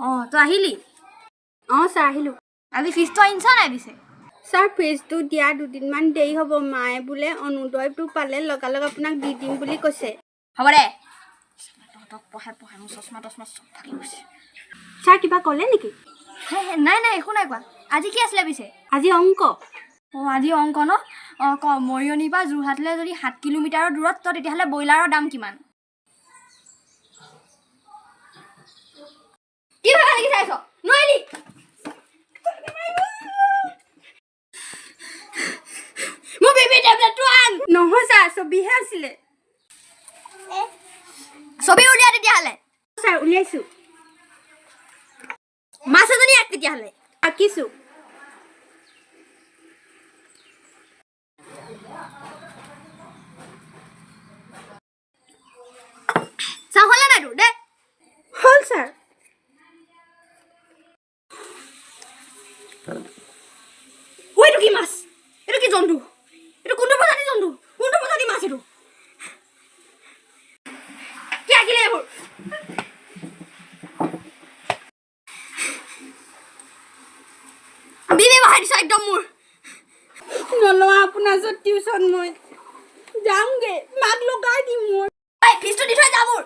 অঁ, তই আহিলি? অঁ ছাৰ, আহিলোঁ। আজি ফিজটো আনিছ নাই পিছে? ছাৰ, ফিজটো দিয়া দুদিনমান দেৰি হ'ব। মায়ে বোলে অৰুণোদয়টো পালে লগালগ আপোনাক দি দিম বুলি কৈছে। হ'ব দে। তহঁতক পঢ়াই পঢ়াই মোৰ চশমা তচমা চব ফাটি গৈছে। ছাৰ, কিবা ক'লে নেকি? হে হে, নাই নাই, একো নাই কোৱা। আজি কি আছিলে পিছে? আজি অংক। অঁ, আজি অংক ন? অঁ, ক, মৰিয়নিৰ পৰা যোৰহাটলৈ যদি 7 কিলোমিটাৰৰ দূৰত্ব, তেতিয়াহ'লে ব্ৰইলাৰৰ দাম কিমান? কি ভাবি লাগি চাইছ? নোৱাৰিলি? মোৰ বেবী টেবলেটটো আন। নহয় ছাৰ, ছবিহে আছিলে। ছবি উলিয়া তেতিয়াহ'লে। ছাৰ, উলিয়াইছোঁ। মাছ এজনী আঁক তেতিয়াহ'লে। আঁকিছোঁ। চাহ হ'লে নাই তোৰ? দে। হ'ল ছাৰ। ঐ, এইটো কি মাছ? এইটো কি জন্তু? এইটো কোনটো প্ৰজাতিৰ জন্তু? কোনটো প্ৰজাতিৰ মাছ এইটো? কি আঁকিলে এইবোৰ? বিবি বহাই দিছ একদম মোৰ। নলওঁ আপোনাৰ ওচৰত টিউচন, মই যামগৈ। মাক লগাই দিম মই। ঐ, ফিজটো দি থৈ যা মোৰ।